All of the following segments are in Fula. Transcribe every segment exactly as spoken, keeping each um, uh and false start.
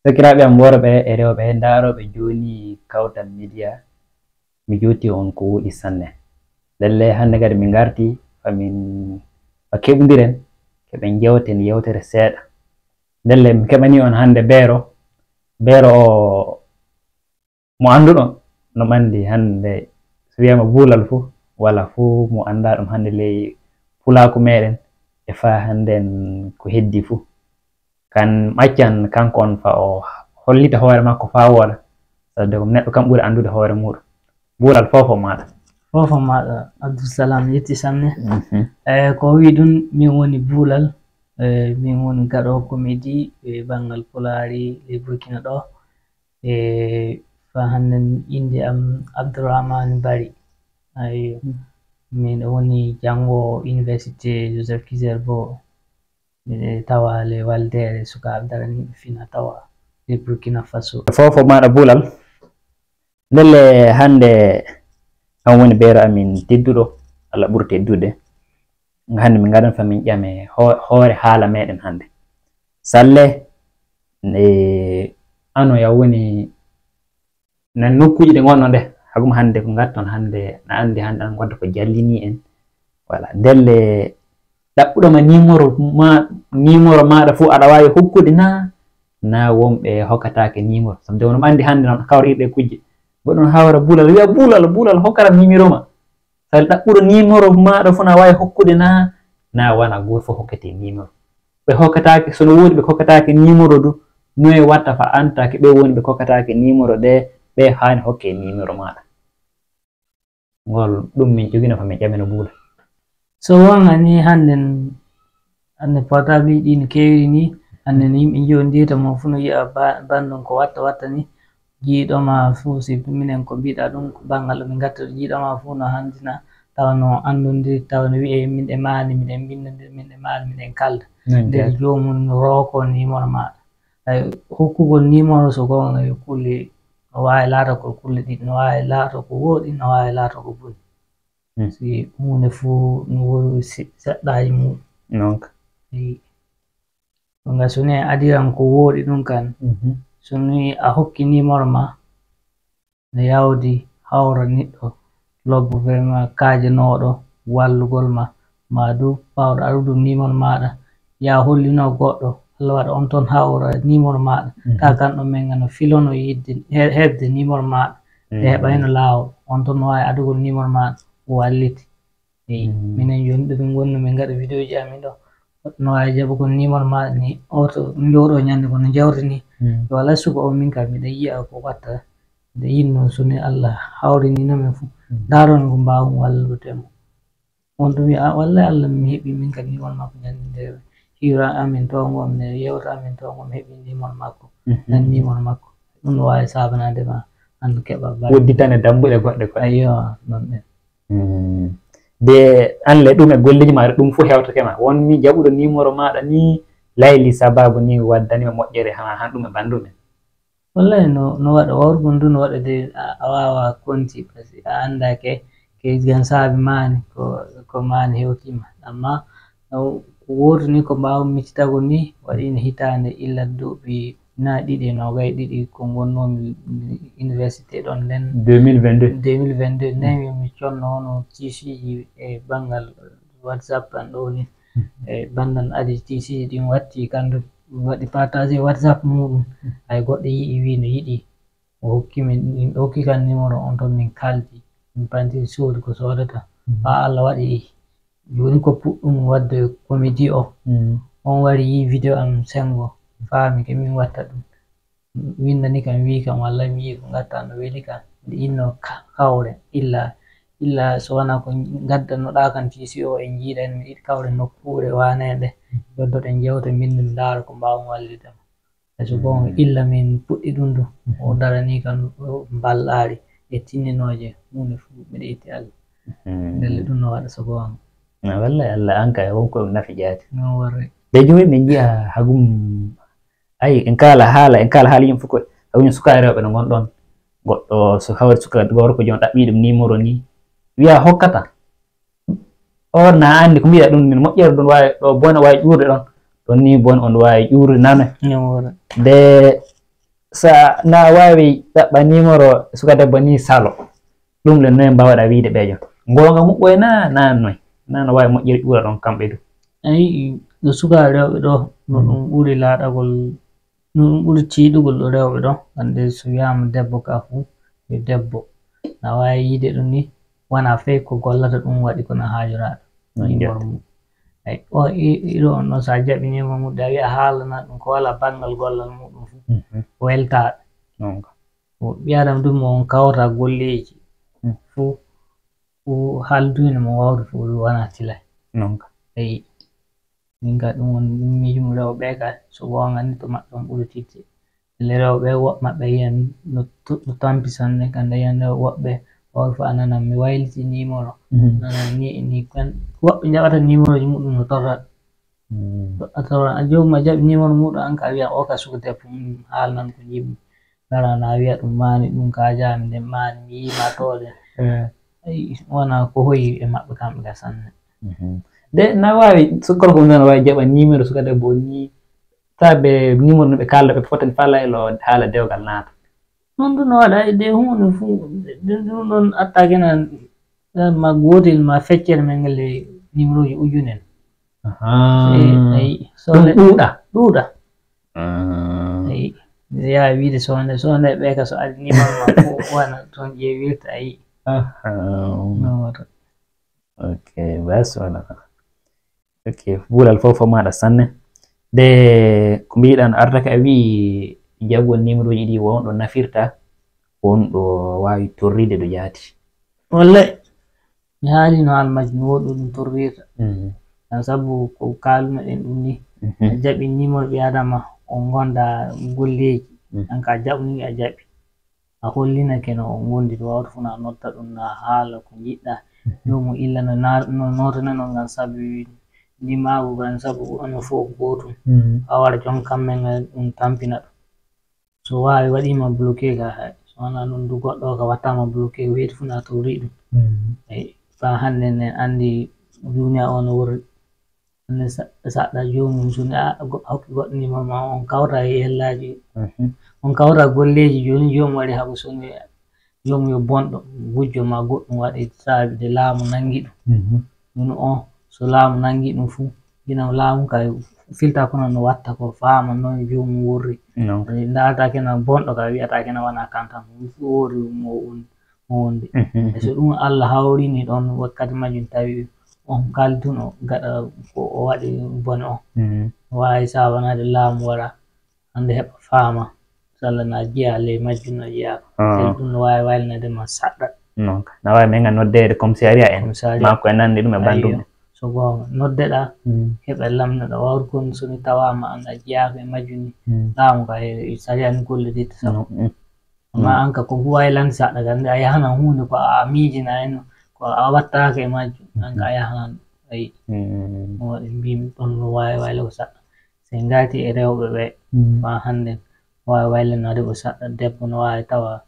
Sakiraaɓe am worɓe e rewɓe, ndaarooɓe jooni Kawtal Media, mi juuti on ko wuuɗi sanne. Ndelle hannde kadi min ngarti fa min, fa keɓondiren, keɓen jewten yewtere seeɗa. Ndelle mi keɓani on hannde beero, beero o mo annduɗon, no ɓandi hannde, so wiyaama buulal fof, wala fof mo anndaa ɗum hannde ley pulaaku meeɗen, e faa hannden ko heddi fof. Kan accan kanko on fa o hollita hoore makko faa wooɗa, sabu ko neɗɗo kam ɓuri anndude hoore muuɗum. Buulal fof ko maaɗa. Fof ko maaɗa, Abdussalam, yetti sanne. Mhm. Eh, ko wii ɗum, min woni Buulal, eh, min woni gaɗoowo komedi e banngal Pulaari e Burkina ɗo. E fa hannden innde am Abdourahmane Bari. Ay, min woni janngoowo Université Joseph Kizerbo. Miɗo tawa le Waldeere, sukaaɓe daraniiɓe fina tawa e Burkina Faso. Fof ko maaɗa Buulal. Ndelle hannde an woni beero amin tedduɗo, Allah ɓuri teddude. Hannde min ngaɗan fa min ƴame ho-, hoore haala meeɗen hannde. Salle, e, ano ya woni nan nokkuuji ɗi ngonno nde, hagum hannde ko ngatton hannde, na anndi hannde an ngonta ko jallini en. Voilà. Ndelle ɗaɓɓuɗo ma numéro ma, numéro maaɗa fof aɗa waawi hokkude na, na wonɓe hokkataake numéro. Sabu de wono anndi hannde noon kawriɗe kujje. Mboɗon hawra Buulal, wiya Buulal, Buulal, hokkaram numéro ma. Sabu ɗaɓɓuɗo numéro maaɗa fof na waawi hokkude na, na wona gooto fof hokkete numéro. Ɓe hokkataake, so no woodi ɓe kokkataake numéro du, noye watta fa antaake ɓe woni ɓe kokkataake numéro ɗe, ɓe haani hokke numéro maaɗa. Ngol ɗum min jogino fa min ƴamino Buula. So wonga ni hannden, hannde portable ɗi no keewiri ni, hannden yimɓe njondirta mo fof no yi'a ba-, banndum ko watta watta ni, jiiɗo ma fof, si minen ko mbiɗa ɗum, ko banngal ɗo min ngatta ɗo, jiiɗo ma fof no hanndina, tawa no anndondiri, tawa no wi'e min e maani, miɗen mbinndondiri, min e maani, miɗen kalda. Nder joomum rooko numéro maaɗa. Ay, hokkugol numéro so goonga yo kulle, no waawi laata ko kulle ɗiɗi, no waawi laata ko wooɗi, no waawi laata ko boni. Hmm. Si huunde fof no woodi se-, seɗɗaaji muɗum. Donc. Eyi. Ɗum ka so ne adiran ko wooɗi ɗum kan. Mhm. So ni a hokki numéro ma, no yawdi hawra neɗɗo lobbo vraiment kaajanooɗo wallugol ma, ma du baawɗo arude numéro maaɗa, ya hollino goɗɗo, Allah waɗa on toon hawra numéro maaɗa. Mhm. Ta kan ɗo men ngano filono yidde he-, heɓde numéro maaɗa, ɓe heɓa heno laawol, on toon no waawi adugol numéro maaɗa, o walliti. Eyi, minen jooni ɗo min ngonno min ngaɗa vidéo ji amin ɗo. Goɗɗo no waawi jaɓugol numéro ma ni, oto njooɗo ñande kono jawri ni. Yo alaa suka o min kam miɗa yi'a ko watta. Nde yinno so ni Allah hawrini no men fof. Ndaron ko mbaawmi wallude mo. On ɗum wi'a, "Ah, wallay Allah mi heɓi min kam numéro makko ñande nde hiwra amin to ngom ne yewta amin to ngom heɓi numéro makko." Nan numéro makko. Ɗum no waawi saabanaade ma an keɓa bal. Udditane dambuɗe goɗɗe ko. Ayyo, non ɗen. Hmm. De an le ɗum e golleji ma ɗum fof hewtake ma. Won mi jaɓuɗo numéro maɗa ni layli sababu ni waddani ma moƴƴere hana han ɗum e bandu men. Wallahi no, no waɗa wawru ɗum du no waɗa de a, a wawa konti parce que a andake ke gan saabi mani ko, ko mani hewtima. Amma no ko wotu ni ko mbawu miccitago ni waɗi no hitande illa duuɓi na ɗiɗi e noogay ɗiɗi ko ngonnomi université ɗon nden. Deux mille vingt-deux. Deux mille vingt-deux nden mi conno hono tisiji e banngal WhatsApp an ɗo ni. E bandan adi tisiji ɗin watti kandu waɗi partage WhatsApp muɗum. Ay goɗɗo yi'i wi no yiɗi. O hokki min, o hokki kan numéro on ton min kaldi. Min pantiri soodi ko sodata. Fa Allah waɗi jooni ko puɗɗum waɗde comédie o. On wari yi vidéo am sengo. Faami ke min watta ɗum. Windani kam, wi kam, wallay mi yii ko ngatta no weli kam. Nde inno ka-, kawre, illa, illa so wona ko ngaddannoɗa kam tisi o, en jiiɗa en, mi yiɗi kawre nokkuure waneende. Yoddoɗen jewte, mbinndu mi ndaara ko mbaawmi wallide ma. E so goonga, illa min puɗɗi ɗum du, o darani kam, o mballaari e tinninooje, huunde fof miɗo itti Allah. Ndelle ɗum no waɗa so goonga. Na wallay Allah, an kay, won ko ɗum nafi jaati. No warre. Ɓe jooni min njiya hagum Ayi, en kaala haala, en kaala haala yimɓe fof ko, ko woni sukaaɓe rewɓe no ngonɗon. Goɗɗo so hawri suka gorko joom ɗaɓɓi ɗum numéro ni, wiya hokkata. On na anndi ko mbiya ɗum ni, moƴƴere ɗum waawi, ɗo bone waawi ƴuurde ɗon. Ɗon ni bone on waawi ƴuurde nane. Numéro. De Sa na waawi ɗaɓɓa nimoro suka debbo ni salo. Ɗum le noy mbawɗa wiide ɓeejo. Ngoonga muɓɓoy na, na noy. Na no waawi moƴƴiri ɓura ɗon kamɓe du. A yi'i ɗo suka rewɓe ɗo, no ɗum ɓuri laaɗagol, no ɗum ɓuri tiiɗugol ɗo rewɓe ɗo. Hannde so wiyaama debbo ka fu, yo debbo. Na waawi yiide ɗum ni, wona fey ko gollata ɗum waɗi kono haajoraa ɗum. Ni wormu. Ay, o i-, iɗo on ɗon, so a jaɓinii mo mudde, a wi'a haalana ɗum ko wala banngal gollal muɗum fu. Mhm. Weltaaɓe. Ɗonka. O ɓii Aadama ɗum mo on kawta golleeji. Mm. Fu, fu haaldude mo wawde fu wona tilay. Ɗonka. Eyi. Min ka ɗum woni ɗum miijo mum rewɓe ka, so goonga ni to maɓɓe on ɓuri tiiɗde. Ele rewɓe woɓɓe maɓɓe yiyan no to-, no tampi sanne, kanda yiyan rewɓe woɓɓe wawde fu a nanan mi wayliti nimoro. Mhm. Nanan ni e ni kan. Woɓɓe jaɓata nimorooji muɗum no torra. Mm. A tawan a joomum a jaɓi nimoro muɗum an ka wiya o ka suka debbo mum haalnan ko jiɗmi. Ngara na wiya ɗum maani ɗum ka jaami nden maani mi yiima toɗe. Eh. Ay, wona ko hoyi e maɓɓe kamɓe ka sanne. Mhm. De na waawi so gorko mum na waawi jaɓa nimoro suka debbo ni tabe nimoro no ɓe kaalda ɓe fotani fala e lo haala dewgal naata. Ɗum ɗum no waɗa e ɗe huunde fuu, ɗum ɗum ɗon attaque na, na ma gootel ma feccere men ngel e numéroji ujune en. Ahaa. Eh, ayi, so Ɗum le-, ɗuuɗa? Ɗuuɗa. Ah. Ayi, mi yaha wiide sonde, sonde ɓe ka so adi numéro ma fof, wana toon ƴeewirta, ayi. Ahaa. No wata. Ok, bas wala. Ok, bulal fof fof maɗa sanne. De ko mbiɗan arata ka a wi'i jagol numéroji ɗi wonɗo nafirta, wonɗo waawi torride ɗo jaati. Wallahi, mi haalino almaji no woɗɗo ɗum torrirta. Mhm. Ngam sabu ko kaaluno ɗen ɗum ni, Mhm. a jaɓi numéro ɓi Adama, on gonda golleji, Mhm. an ka jaɓni a jaɓi. A hollinake no on ngondi, to wawta fu na nodda ɗum, na haala ko njiɗɗa. Mhm. Joomu illa no na-, no nootana non ngam sabu ndimaagu, ngam sabu onon fof ko gootum. Mhm. A wara jon kammen ngal ɗum tampina ɗum. So waawi waɗiima bloqué ka hay. So wonaa ɗum du goɗɗo o ka wattaama bloqué, weeti fu na torri ɗum. Mhm. Eyi, faa hannde ne anndi duniya o no worri. Hannde sa-, saɗɗa joomum so ne a go-, hokki goɗɗo numéro ma, on kawta e yellaaji. Mhm. On kawta golleeji jooni joomum waɗi haɓu so ne joomum yo bonɗo, gujjo ma goɗɗum waɗi saabi de laamu nanngi ɗum. Mhm. Ɗum on so laamu nanngi ɗum fu, gina laamu ka filta kono no watta ko faama noon joomum worri. Non. Ndaata kena bonɗo ka wiyata kena wona kantan. Ɗum fu woori mo on mo wondi. Mhm, E so mhm. ɗum Allah hawrini ɗon wakkati majjum tawi on kalduno gaɗa ko o waɗi bone on. Mhm. Waawi saabanaade laamu wara hannde heɓa faama. So Allah na jeyaa ley majjum no jeyaa. Ah. Sel ɗum no waawi waylanaade ma saɗɗa. Non. Na waawi men ngan noddeede commissariat en. Commissariat. Ma ko e nande ɗum e banndum. Ayyo. So goonga noddeɗaa, Mm. heɓa lamnoɗaa wawru kon so ni tawaama an a jeyaaka e majjum ni. Mm. Laamu ka e, e sariya ni golle de sabu. Non. Mm. Amma Mm. an ka ko waylande saɗɗa ka nde a yahana huunde ko a miijina en ko a wattaaka e majjum, an ka a Mhm. yahana ɗum. Ayi. Mm. Mo waɗi mbimi ɗon no waawi wayla ko saɗɗa. So en ngaati e rewɓe ɓe, Mm. faa hannde waawi waylanaade ko saɗɗa. Debbo no waawi tawa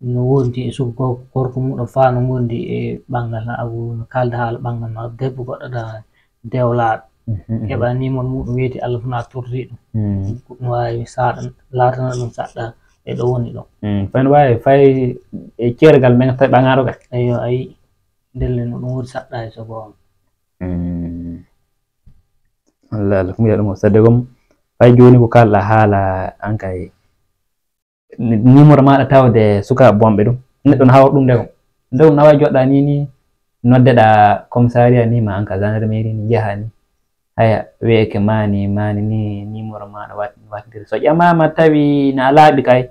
no wondi e suka gorko, gorko muɗum faa no ngondi e ɓanngal, na agu no kaalda haala ɓanngal ma debbo goɗɗo da dewlaaɗo. Mhm, mhm. Heɓa ni mon muɗum weeti Allah fu na torri ɗum. Mm. No waawi saɗa, laatana ɗum saɗɗa e ɗo woni ɗo. Mm. Fay no waawi fay e ceergal men tawi ɓaŋaaɗo ka. Eyo, ayi. Ndelle no ɗum woni saɗɗa e sogo on. Mm. Allah, Allah, ko mbiya ɗum o. Sadde gom, fay jooni ko kaalɗa haala an kay. Ni-, numéro maɗa tawde sukaaɓe bonɓe ɗum. Neɗɗo no hawra ɗum nde gom. Nde gom na wawi joɗɗa ni, ni noddeɗa commissariat ni ma an ka gendarmerie ni njaha ni. Haya, wiyeke mani, mani ni numéro maɗa wat-, wattiri. So ƴamama tawi na laaɓi kay,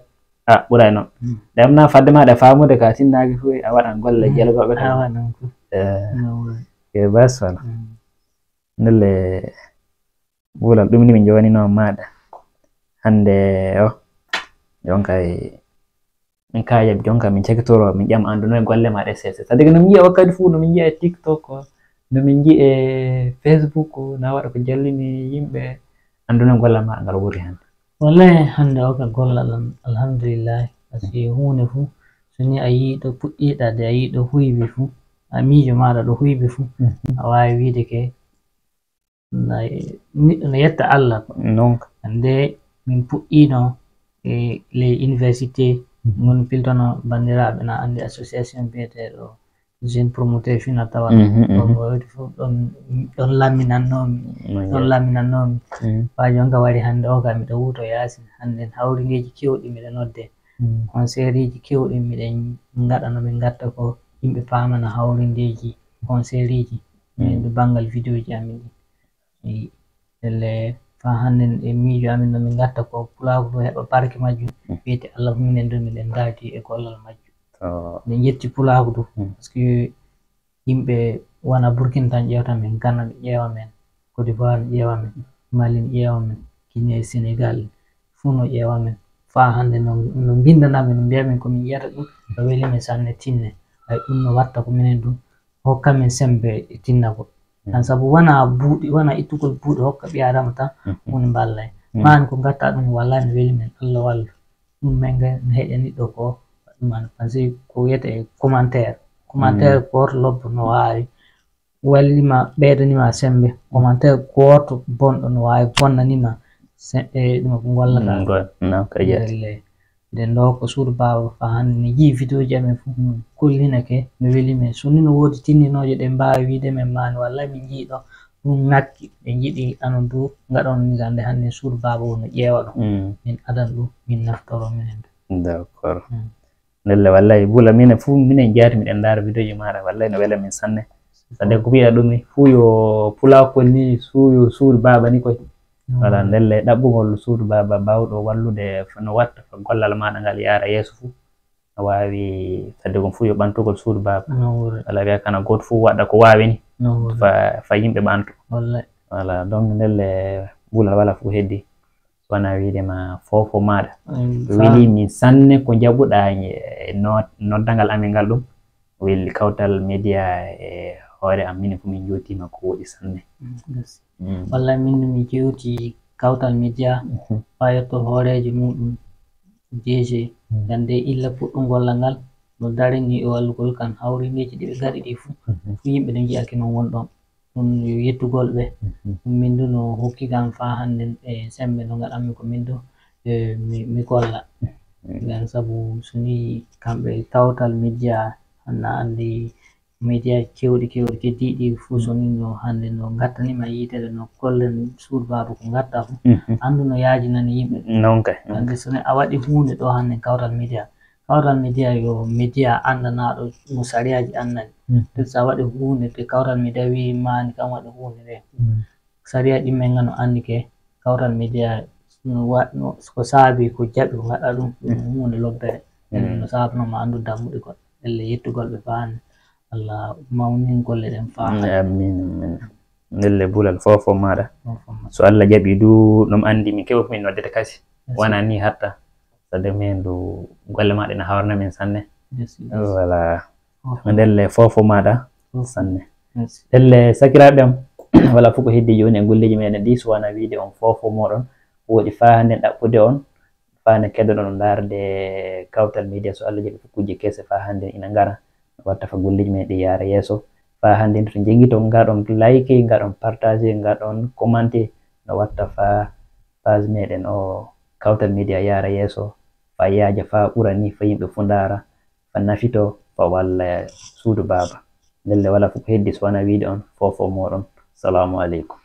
a ɓuray noon. Mm. Ɗe am na fadde maɗa faamude ka sinnaaki fof a waɗan golle Mm. jelogoɓe A kay. Waɗan ko. Eh, No way. Ke bas wala. Mm. Ndelle bulal ɗum ni min jowanino maɗa. Hannde o, jonka e, min kayam jonka min cakitoro, min ƴama anndu noye golle maɗa e sese. C'est-à-dire no min njiya wakkati fof, no min njiya e TikTok, no min njiya e Facebook, na waɗa ko jallini yimɓe, anndu noye golle maɗa ngal woni hannde. Wallahi hannde o ka gollal am, alhamdulillahi. Parce que huunde fof, so ni a yii ɗo puɗɗiɗa de, a yii ɗo huybi fof, a miijo maɗa ɗo huybi fof, Mhm. a waawi wiide ke, na, ni-, no yetta Allah quoi. Donc. Hannde min puɗɗino e ley université, ngon piltono banndiraaɓe na anndi association biyeteeɗo Jeune Promoteur Fina Tawa. Mhm, mhm. Ɗon waɗi fof ɗon, ɗon laminannoomi, ɗon laminannoomi. Mhm. Faa jonka wari hannde o ka miɗo wuto yaasin. Hannde hawrindeeji keewɗi miɗo nodde. Mhm. Konseeriiji keewɗi miɗen ngaɗa no min ngatta ko yimɓe paamana hawrindeeji konseeriiji. Min du banngal vidéoji amin ɗi. Eyi, elle faa hannde e miijo amin no min ngatta ko pulaagu ɗo heɓa barke majjum. Mm. Wiyete Allah minen du miɗen ndaadi e gollal majjum. To. Min njetti pulaagu du. Mm. Parce que yimɓe wona Burkina tan ƴeewta min, Ghana ɓe ƴeewa men, Côte d'Ivoire ɓe ƴeewa men, Mali ɓe ƴeewa men, Guinée, Sénégal, fuu no ƴeewa men. Faa hannde no, no mbinndana min, no mbiya min ko min yiyata ɗum, no weli min sanne tinne. Ay ɗum no watta ko minen du, hokka min semmbe e tinnagol. Mm. Tan sabu wona buuɗi, wona ittugol buuɗi hokka ɓii Aadama tan, mm, woni mballay. Mm. Maan ko ngatta ɗum, wallay no weli min, Allah wallu. Ɗum men nge no heƴani ɗo ko, ɗum an, parce que ko wiyete commentaire. Commentaire, mm, gooto lobbo no waawi wallima, ɓeydanima semmbe. Commentaire gooto bonɗo no waawi bonnanima se-, e ɗum ko ngollata. Mm, go-, no, ko jeeya. Ndelle, miɗen ɗo ko suudu baaba faa hannde, mi jii vidéoji amen fof, mm, kollinake, no weli men. So ni no woodi tinndinooje ɗe mbaawi wiide men maani, wallay min njii ɗo, ɗum ŋakki, ɓe njiɗi anon du, ngaɗon ni gannde hannde suudu baaba o no ƴeewa ɗum. Mm. Min adan ɗum, min naftoro minen du. D'accord. Mm. Ndelle, wallay, Bula, minen fuu, minen jaati, miɗen ndaara vidéoji maaɗa, wallay, no wela min sanne. Sade ko mbiɗa ɗum ni, fuu yo pulaakol ni, fuu yo suudu baaba ni koy. Mm. Wala, ndelle, ɗaɓɓugol suudu baaba baawɗo wallude, f-, no watta fa gollal maaɗa ngal yaara yeeso fuu. No waawi, sade kon fuu yo ɓantugol suudu baaba. No wuuri. Wala wiya kana gooto fuu waɗa ko waawi ni. No wuuri. Fa, fa yimɓe ɓanto. Wallay. Wala, donc, ndelle, Bula, wala fuu heddi. So wonaa wiide ma foofo maaɗa. Mm, weli min sanne ko njaɓuɗaa e no-, noddangal amin ngal ɗum. Weli Kawtal Media e hoore am, minen fof min njootiima ko woɗi sanne. Mm, merci. Mm. Wallay min mi jewti Kawtal Media, mhm, faa yetto hooreejo muɗum D G. Mm. Gannde illa puɗɗum gollal ngal, no darini e wallugol kan hawrindeeji ɗi ɓe ngaɗi ɗi fof. Mhm. Fof yimɓe no njiya ke noon won ɗoon. Ɗum yo yettugol ɓe. Mhm. Ɗum min du no hokki kam faa hannde e semmbe no ngaɗanmi ko min du, e, mi, mi golla. Mhm. Ngam sabu so ni kamɓe Kawtal Media, hannde anndi media keewɗi, keewɗi keddiiɗi fof so ni no hannde no ngattaniima yiiteede no kollen suudu baaba ko ngatta fof. Mhm. Anndu no yaajinani yimɓe. Noon kay, noon kay. Anndi so ni a waɗi huunde ɗo hannde Kawtal Media, Kawtal Media yo media anndanaaɗo mo sariyaaji anndani. Mm. Te so a waɗi huunde, te Kawtal Media wiyi maani kam waɗi huunde nde. Mm. Sariya ɗin men ngano anndi ke, Kawtal Media no wa-, no, ko saabi ko jaɓi ko ngaɗa ɗum, ɗum, mm, huunde lobbere. Mm. Ɗum no saabno ma anndu dammuɗe goɗɗe. Elle yettugol ɓe faa hannde. Allah mawnin golle ɗen faa hannde. Amiin, amiin. Ndelle Bulal foofo maaɗa. Foofo maaɗa. So Allah jaɓi du, ɗum anndi min keɓa ko min noddete kasi. Yes. Wona ni hatta. Sade min du golle ma ɗe na hawrana min sanne. Yes, yes. Voilà. Foofo. Ndelle foofo maaɗa. Foofo. Sanne. Yes. Ndelle sakiraaɓe am, wala fof ko heddi jooni e golleeji meɗen ɗi, so wona wiide on foofo moɗon, woɗi faa hannde ɗaɓɓude on, faa nde keddoɗon ndaarde Kawtal Media, so Allah jaɓi fof kujje kese faa hannde ina ngara, watta fa golleeji meɗen ɗi yaara yeeso. Faa hannde to njengi to ngaɗon like, ngaɗon partage, ngaɗon commenter, no watta faa page meɗen o Kawtal Media yaara yeeso, faa yaaja, faa ɓura ni, faa yimɓe fof ndaara, faa nafito, faa walla suudu baaba. Ndelle wala fof ko heddi so wona wiide on foofo moɗon. Salaamu aleykum.